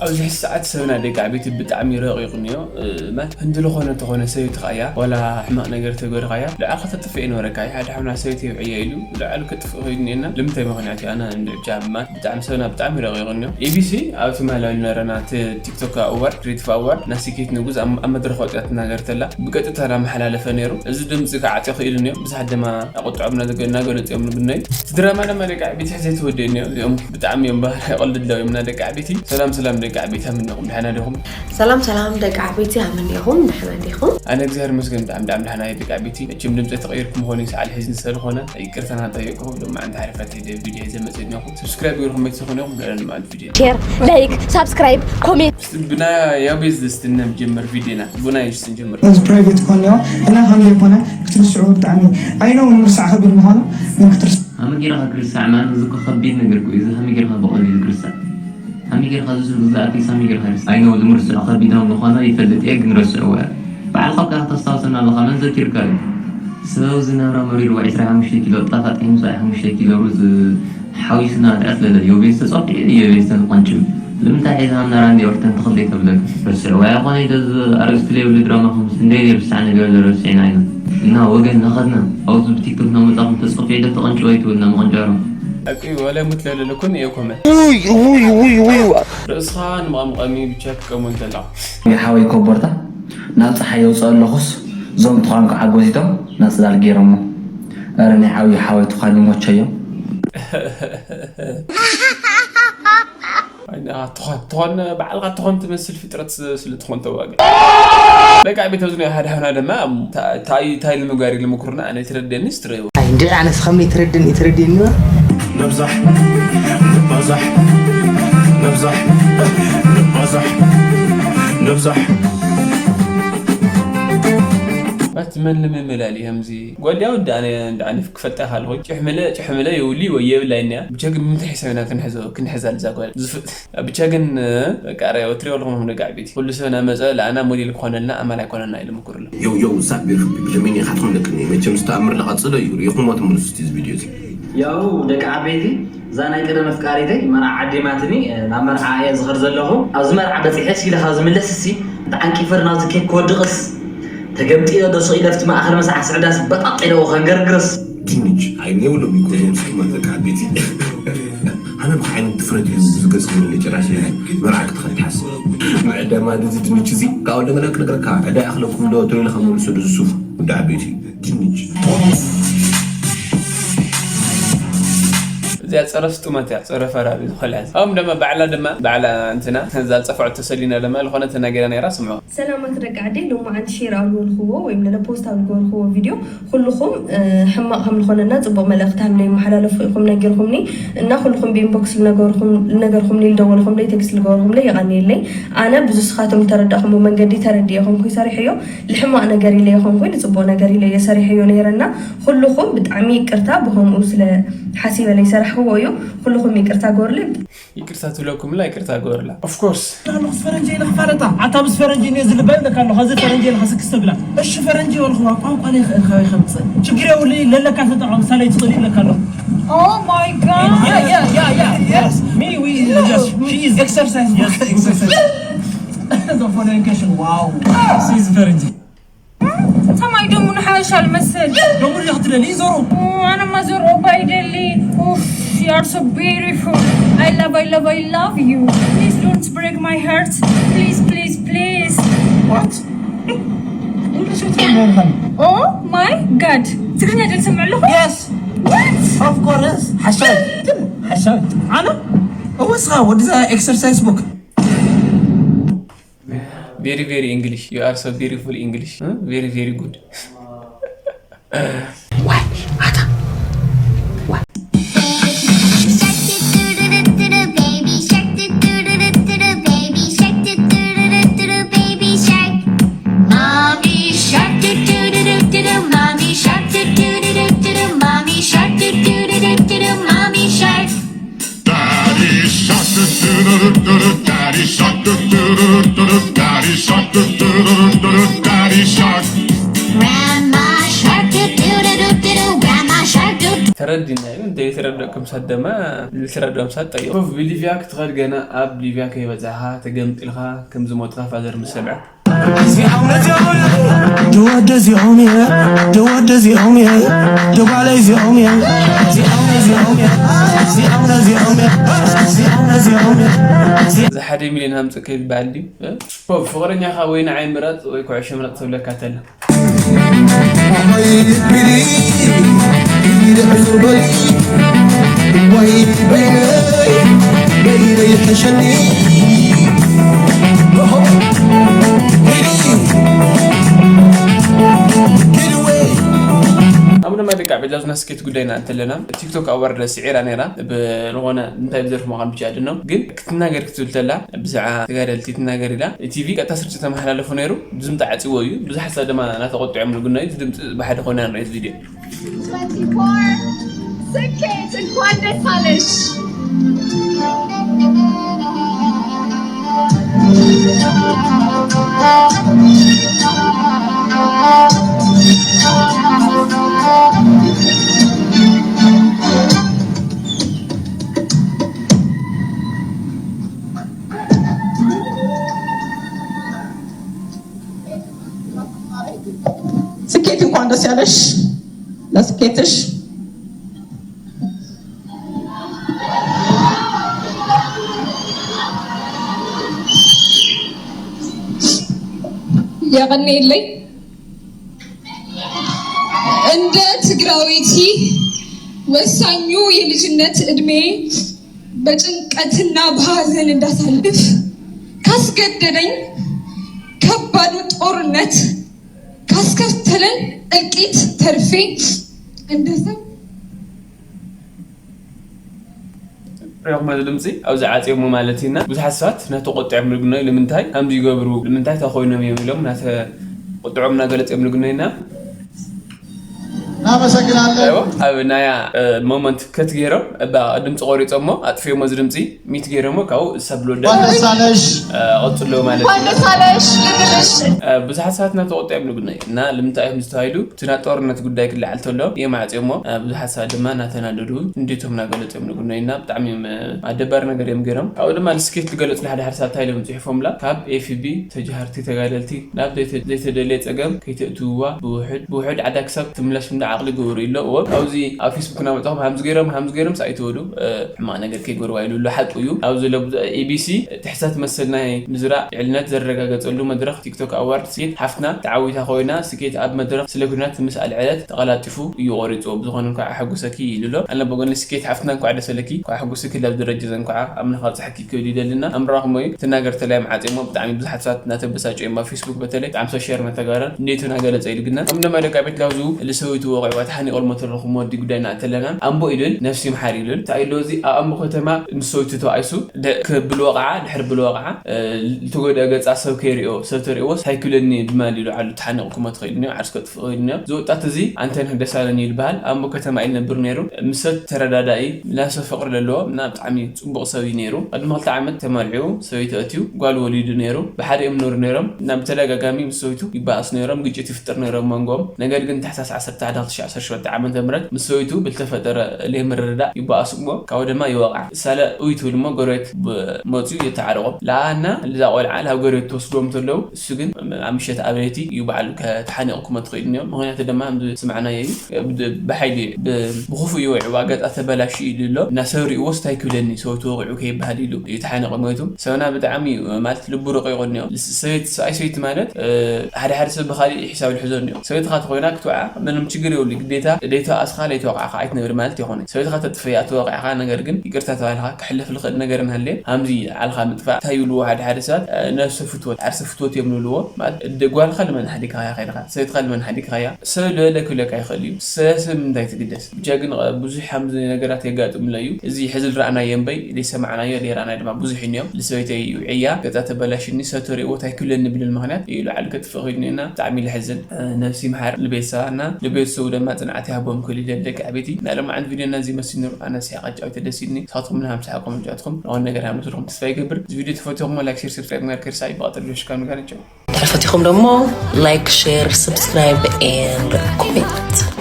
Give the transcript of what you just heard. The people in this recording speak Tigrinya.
ኣብዚ ሕጂ ሰዓት ሰብና ደቂ ዓበይቲ ብጣዕሚ ረቂቑ እኒኦ። ማለት ህንዲ ዝኾነ ተኾነ ሰበይቲ ኸዓ እያ፣ ዋላ ሕማቕ ነገር ተገይሩኻ እያ፣ ልዕሊ ከተጥፍእ ይነበረካ እዩ። ሓደ ሓምና ሰበይቲ የብዕየ ኢሉ ልዕሊ ከጥፍእ ኸይዱ እኒኤና። ልምንታይ ምኽንያት እዩ? ኣነ እንድዕጃ ማለት ብጣዕሚ ሰብና ብጣዕሚ ረቂቑ እኒኦ። ኢቢሲ ኣብ ትማሊ ልነበረና እቲ ቲክቶክ ኣዋርድ፣ ክሬቲቭ ኣዋርድ፣ ናሲኬት ንጉስ ኣብ ኣብ መድረኽ ወፂኣ ትናገር ተላ። ብቀጥታ እናመሓላለፈ ነይሩ። እዚ ድምፂ ክዓፅዮ ክኢሉ እኒኦ። ብዙሓት ድማ ኣቁጥዖም እናገ-፣ እናገለፁ እዮም ንብነዩ። እቲ ድራማ ድማ ደቂ ዓበይቲ ሕዚ ተወዲኡ እኒኦ። እዚኦም ብጣዕሚ እዮም ባህሪ ይቐልድ ኣለዉ እዮም እና ደቂ ዓበይቲ። ሰላም ሰላም ደቂ ዓበይቲ፣ ኣመኒኹም ደሓና ዲኹም? ሰላም ሰላም ደቂ ዓበይቲ፣ ኣመኒኹም ደሓና ዲኹም? ኣነ እግዚኣብሔር ይመስገን ብጣዕሚ ብጣዕሚ ደሓና እየ ደቂ ዓበይቲ። መቸም ድምፂ ተቐይርኩም ኾነ ሰዓል ሒዝኒ ስለዝኾነ ይቅርታ እናጠየቅኩ ሎማዓንቲ ሓሪፋት ቪድዮ ሒዘ መፅእ እኒኹም። ሰብስክራይብ ገይርኩም ቤተሰብ ኾነ ኢኹም ልዕሊ ልማዓንቲ ቪድዮ። ሼር፣ ላይክ፣ ሳብስክራይብ፣ ኮሜንት። ብና ያቤዝ ዝስትነ ጀመር ቪድዮና። ቡና ይስትን ጀመር። እዚ ፕራይቬት እኮ እንዲያው እና ከም ዘይኮነ ክትርስዑ ብጣዕሚ ኣይነው ንምርሳዕ ከቢድ ምዃኑ ግን ክትርስ ሃመ ጌርኻ ክርሳዕ ማለት እዚ እኮ ከቢድ ነገር እኮ እዩ። እዚ ሃመ ጌርኻ ብቐሊሉ ክርሳዕ። ሃመ ጌርኻ እዚ ዝኣክል ሃመ ጌርካ ርስ-፣ I know እዚ ምርስዑ ከቢድ ከም ዝኾነ ይፈልጥ እየ ግን ረስዕዎ እየ። ባዕልኻ እኮ ኢኻ ተስታውሰና ኣለኻ መን ዘኪርካ እዩ። ሰብ ዝነብራ መሪርዋ ዒስራ ሓሙሽተ ኪሎ ጣፍ ኣጥሒኑ ሰብዓ ሓሙሽተ ኪሎ ሩዝ ሓዊስና ድኣ ስለለ ዮቤስ ተጸቂዑ ዮቤስ ተንቆንጭብ። ልምንታይ ሒዝሃም ናራ እንዲ ወርተን ተኽልደይ ተብለክ ረስዕዋ ያኾነ ኢደ እዚ ኣርእስቲ ዘይብሉ ድራማ ከምስ እንደ ይርሳዕ ነገር ዘረስዕና ኢና እና ወገን ናኸድና ኣብዚ ብቲክቶክ ናመጻኹም ተጸቂዑ ዶ ተቐንጭቦ ኣይትብልና መቐንጫሮ። ኣቂ ወለ ሙት ለለለኩን እየ ኮመንት። ውይ ውይ ውይ ውይ። ርእስኻ ንመቐምቐሚ ብቻ ክቀሙ እንተላ። ሓወይ ኮቦርታ ናብ ፀሓይ የውፅኦ ኣለኹስ እዞም ትዃን ከዓ ጎቲቶም ናብ ፅላል ገይሮሞ። ኧረ ናይ ዓብዩ ሓወይ ትዃን ይሞቸዮም። ትኾን ትኾን ባዕልካ ትኾን ትመስል ፍጥረት ስለ ትኾን ተዋግእ። ደቂ ዓበይቲ ኣብዚ ናይ ሓደ ሓውና ድማ ታይ ታይ ንምጋር ልምኩርና ኣነ ትረደኒ ስትረይዎ። ኣይ እንደ ኣነስ ከም ይትረደን ይትረደን ነብዛሕ ንባዛሕ ነብዛሕ ንባዛሕ ነብዛሕ ባት መን ንምምላል ይህምዚ ጓልያው እንዳነ እንዳነ ክፈጣ ካልኩ ጭሕምለ ጭሕምለ ይውሊ ወይ የብላይና ብቻ ግን ምንታይ ሒሳብና ክንሕዞ ክንሕዛ ልዛ ጓል ዝፍጥ ብቻ ግን በቃ ራይ ወትሪ ወልኩም ደቂ ዓበይቲ ኩሉ ሰብ ናመፀ ለኣና ሞዴል ክኾነልና ኣማል ኣይኮነና ኢሉ ምኩርሉ። Yo yo what's up beautiful people ለመኝ ኢኻትኩም ደቅኒ መቸም ዝተኣምር ለቐፅሎ እዩ ሪኹሞ ትምልሱ እቲ ቪድዮ እዚ። ያው ደቂ ዓበይቲ እዛ ናይ ቀደም ኣፍቃሪተይ መርዓ ዓዲማትኒ ናብ መርዓ እየ ዝኸድ ዘለኹ ኣብዚ መርዓ በፂሐ ሲለ ካብ ዝምለስ እሲ እቲ ዓንቂፈር ናብዚ ኬክ ክወድቕስ ተገምጢለ ዶ ስቕ ኢለ ኣብቲ ማእኸል ምሳሕ ስዕዳስ በጣጥ ኢለዎ ከንገርግርስ ድንች ዓይኒ የብሎም እኮ እዞም ስልማት ደቂ ዓበይቲ። ኣነ ብኸ ዓይነት ድፍረት እዩ ዝገዝእ ጭራሽ መርዓ ክትኸድ ትሓስብ። ምዕዳማ እዚ ድንች እዚ ካብ ወለገለ ክነግረካ ዕዳ ይኣኽለኩም ዶ ትሪኢ ኢልካ መልሱ እዚ ሱፍ ወዲ ዓበይቲ ድንች። እዚኣ ፀረ ስጡመት እያ ፀረ ፈራሪ ዝኾነ እዚኦም ድማ ባዕላ ድማ ባዕላ እንትና እዛ ዝፀፍዐቶ ሰሊና ድማ ዝኾነ ተናገራ ነይራ ስምዖ ሰላማት ደቂ ዓደይ ሎማዓንቲ ሼር ኣብ ዝበልክዎ ወይም ለለ ፖስት ኣብ ዝገበርክዎ ቪድዮ ኩልኹም ሕማቕ ከም ዝኾነና ፅቡቕ መልእኽቲ ከም ለይመሓላለፍኹ ኢኹም ነጊርኩምኒ እና ኩልኹም ብኢንቦክስ ልነገርኩምኒ ልደወልኩምለይ ቴክስት ልገበርኩምለይ የቐንየለይ ኣነ ብዙ ስኻቶም ልተረዳእኹምዎ መንገዲ ተረዲኤ ኮንኩ ይሰሪሐዮ ልሕማቕ ነገር ኢለ የኾንኩ ንፅቡቕ ነገር ኢለ የሰሪሐዮ ነይረ እና ኩልኹም ብጣዕሚ ይቅርታ ብኸምኡ ስለ ሓሲበ ለይሰራሕክዎ እዩ ኩልኹም ይቅርታ ገበሩለይ። ይቅርታ ትብለኩምላ ይቅርታ ግበርላ of course። ኣለኹስ ፈረንጂ ኢለ ክፋለጣ ኣታ ምስ ፈረንጂ እኔ ዝልባይ ለካ ኣለኹ እዚ ፈረንጂ ኢለ ከስክስ ተብላ እሺ ፈረንጂ በልኹዋ ቋንቋ ለይኽእል ካበይ ከምፅእ ችግር የብሉ ለለካ ተጠቐም ሳለይ ትኽእል ለካ ኣለኹ Oh my god. Yeah, yeah, yeah, yeah. Yes. Me, we, yes. She is exercise. Yes, exercise. The following question. Wow. She's ፈረንጂ ሰማይ ደሙ ንሓሻል መሰል ደሙ ሪኽ ትደሊ ዞሩ ኣነማ ዞር ኦባ ይደሊ ኡፍ you are so beautiful I love I love I love you please don't break my heart please please please what Oh my god ትግርኛ ደል ሰምዕ ኣለኹ yes what of course ሓሻል ሓሻል ኣነ እወስኻ ወዲዛ exercise book Very very English. You are so beautiful English. Huh? Very very good. Why? Ata. Why? ረዲና እዩ። እንተ የተረዳእኩም ሳት ደማ ዝተረዳእኩም ሳት ጠይቁ። ኦፍ ብሊብያ ክትኸድ ገና ኣብ ሊብያ ከይበጻኻ ተገምጢልካ ከም ዝሞትካ ፋዘር ምስ ሰምዐ። ደወደ ዚኦምየ ደወደ ዚኦምየ ደባላይ ዚኦምየ ዚኦምየ ዚኦምየ ዚኦምየ ዚኦምየ ዚኦምየ ዚኦምየ እዚ ሓደ ሚልዮን ሃምጽእ ከይበሃል ድዩ? እ? ፖፕ ፍቕረኛኻ ወይ ንዓይ ምረጽ ወይ ኩዕሾ ምረጽ ትብለካ ተላ። ኣብ ድማ ደቂ ዓበይቲ ላዝና ስኬት ጉዳይና እንተለና ቲክቶክ ኣዋርድ ስዒራ ነይራ ብዝኾነ እንታይ ብዘርፍ ምዃን ብቻ ድነው ግን ክትናገር ክትብል ተላ ብዛዕባ ተጋደልቲ ትናገር ኢላ ቲቪ ቀጥታ ስርጭት ተመሓላለፉ ነይሩ። ድምፂ ዓፂዎ እዩ። ብዙሓት ሰብ ድማ እናተቆጥዖም ንጉናዩ ድምፂ ብሓደ ኮይና ንሪኦ ቪድዮ። ስኬት እንኳን ደስ አለሽ። ስኬት እንኳን ደስ ያለሽ ለስኬትሽ። የቀኔለይ እንደ ትግራዊቲ ወሳኙ የልጅነት እድሜ በጭንቀትና በሀዘን እንዳሳልፍ ካስገደደኝ ከባዱ ጦርነት ካስከተለን እልቂት ተርፌ እንደ ሰው ሪኹም እዚ ድምፂ ኣብዚ ዓፅዮሞ ማለት ኢና ብዙሓት ሰባት ናተቆጥዖም ንግኖ ንምንታይ ከምዚ ይገብሩ ንምንታይ ተኮይኖም እዮም ኢሎም ናተቆጥዖም እናገለፅ እዮም ንግኖ ኢና እናመሰግናለን። ኣብ ናያ ሞመንት ከት ገይሮም እባ ድምፂ ቆሪፆሞ ኣጥፍዮሞ እዚ ድምፂ ሚት ገይሮሞ ካብኡ ሰብ ብሎ እንኳን ደስ አለሽ። ቀፅሎ ማለት እንኳን ደስ አለሽ ልንልሽ ብዙሓት ሰባት ናተቆጥዖም ንግኖ እና ልምንታይ እዮም ዝተባሂሉ እቲ ናይ ጦርነት ጉዳይ ክለዓል ተሎ እዮም ዓፅዮሞ ብዙሓት ሰባት ድማ እናተናደዱ እንዴቶም እናገለፁ እዮም ንግኖ እና ብጣዕሚ እዮም ኣደባሪ ነገር እዮም ገይሮም ካብኡ ድማ ንስኬት ዝገለፁ ንሓደ ሓደ ሰባት እንታይ ኢሎም ፅሒፎምላ ካብ ኤፍቢ ተጃሃርቲ ተጋደልቲ ናብ ዘይተ- ዘይተደለየ ፀገም ከይተእትውዋ ብውሕድ ብውሕድ ዓዳ ክሳብ ትምላሽ እንዳ ዓቕሊ ግበሩ ኢሎ እዎ ካብዚ ኣብ ፌስቡክ እናመፃኹም ሃምዚ ገይሮም ሃምዚ ገይሮም ሳይትወዱ ሕማቕ ነገር ከይገርዋ ኢሉ ኣሎ ሓቁ እዩ ኣብ ዘሎ ኤቢሲ ትሕሳት መሰል ናይ ምዝራእ ልዕልነት ዘረጋገፀሉ መድረኽ ቲክቶክ ኣዋርድ ስኬት ሓፍትና ተዓዊታ ኮይና ስኬት ኣብ መድረኽ ስለ ኩናት ምስ ኣልዐለት ተቐላጢፉ እዩ ቆሪፅዎ ብዝኾነ እንኳዕ ኣሐጉሰኪ ኢሉ ኣሎ ኣነ ብጎኒ ስኬት ሓፍትና እንኳዕ ደሰለኪ እንኳዕ ኣሐጉሰኪ ላብ ደረጃ ዘን እንኳዕ ኣምላኽ ኣብፅሐኪ ክብል ይደልና ኣምራኹም እዩ ትናገር ተለያም ዓፅሞ ብጣዕሚ ብዙሓት ሰባት እናተበሳጨ እዮም ኣብ ፌስቡክ በተለይ ብጣዕሚ ሰብ ሸር እናተጋራን እንዴት ናገለፀ ኢሉ ግና ከም ደማ ደቂ ቤት ላውዙ ልሰዊቱ ወቂዕዋ ተሓኒቆ ልሞተለኹም ወዲ ጉዳይ እናእተለና ኣምቦ ኢሉል ነፍሲ ምሓር ኢሉል እንታይ ኢሎ እዚ ኣብ ኣምቦ ከተማ ምስ ሰዊቱ ተባኢሱ ክብል ወቕዓ ድሕር ብል ወቕዓ ዝተጎድአ ገፃ ሰብ ከይሪኦ ሰብ ተሪእዎ ሳይክለኒ ድማ ኢሉ ዓሉ ተሓኒቑ ክሞ ትኽእል ኒ ዓርስ ከጥፍእ ኢሉ ኒ እዚ ወጣት እዚ ኣንተነህ ደሳለኝ ይልበሃል ኣምቦ ከተማ እዩ ነብር ነይሩ ምስ ሰብ ተረዳዳኢ ላሰብ ፍቕሪ ዘለዎ እና ብጣዕሚ ፅቡቕ ሰብ እዩ ነይሩ ቅድሚ ክልተ ዓመት ተመርዒው ሰበይቲ ኣትዩ ጓል ወሊዱ ነይሩ ብሓደ እዮም ነሩ ነይሮም እና ብተደጋጋሚ ምስ ሰበይቱ ይበኣሱ ነይሮም ግጭት ይፍጥር ነይሮም መንጎም ነገር ግን ታሕሳስ ዓሰርተ ሓደ ክልተ ሺሕ ዓሰርተ ሸውዓተ ዓመተ ምህረት ምስ ሰበይቱ ብልተፈጠረ ለይምርድዳእ ይበኣሱ እሞ ካብኡ ድማ ይወቕዓ ሳለ ኡይ ትብል እሞ ጎረቤት መፅዩ የተዓርቖም ለኣና ልዛ ቆልዓ ላብ ጎረቤት ትወስድዎም ተለዉ እሱ ግን ኣብ ምሸት ኣብ ለይቲ እዩ በዓሉ ከተሓኒቑ ክመ ትኽእል እዮም ምክንያቱ ድማ ስምዕናዮ እዩ ብሓይሊ ብክፉእ ይወዕዋ ገፃ ተበላሽ ኢሉ ኣሎ እና ሰብ ሪእዎስ እንታይ ክብለኒ ሰው ተወቂዑ ከይበሃል ኢሉ እዩ ተሓኒቑ ሞይቱ ሰብና ብጣዕሚ እዩ ማለት ልቡ ረቂቑ እኒኦ ሰበይቲ ሰብኣይ ሰበይቲ ማለት ሓደ ሓደ ሰብ ብካሊእ ሒሳብ ልሕዞ እኒኦ ሰበይትኻ ተኮይና ክትወዓ ምንም ችግር የብሉ ግዴታ ደይተወቃዕኻ ለይተወቃዕኻ ኣይትነብር ማለት ይኮነ ሰበይትኻ ተጥፍያ ተወቂዕኻ ነገር ግን ይቅርታ ተባልካ ክሕለፍ ልኽእል ነገር እንሃለ ሃምዚ ዓልኻ ምጥፋእ እንታይ ይብልዎ ሓደ ሓደ ሰባት ነብሰ ፍትወት ዓርሰ ፍትወት እዮም ዝብልዎ ማለት ጓልካ ልመን ሓዲግካያ ከይድካ ሰበይትካ ልመን ሓዲግካያ ሰብ ልበለ ክብለካ ይኽእል እዩ ሰብ ሰብ ምንታይ ትግደስ ብቻ ግን ብዙሕ ሃምዚ ነገራት የጋጥምለ እዩ እዚ ሕዚ ዝረኣናዮ እምበይ ዘይሰማዕናዮ ዘይረኣናዮ ድማ ብዙሕ እዩ እኒኦም ልሰበይተይ እዩ ዕያ ገፃ ተበላሽኒ ሰብ ተሪእዎ እንታይ ክብለኒ ብልል ምክንያት እዩ ላዕሊ ከጥፍእ ኽኢሉ እኒኦና ብጣዕሚ ልሕዝን ነብሲ ይምሓር ልቤተሰባ እና ልቤተሰቡ ድማ ፅንዓት ይሃቦም ክብል ይደሊ ደቂ ዓበይቲ ናይ ሎማዓንቲ ቪድዮና እዚ መሲሉ ነሩ ኣነ ስሒቐ ጫዊተ ደስ ኢልኒ ንስኻትኩም ንሃምሳ ሓቆም ጫትኩም ዝኾነ ነገር ሃምስልኩም ተስፋ ይገብር እዚ ቪድዮ ተፈትኹሞ ላይክ ሼር ሰብስክራይብ ምግባር ከይርሳዕ ይበቐጥር ቪዲዮ ሽካብ ንጋር ቻው ተፈቲኹም ደግሞ like share subscribe and comment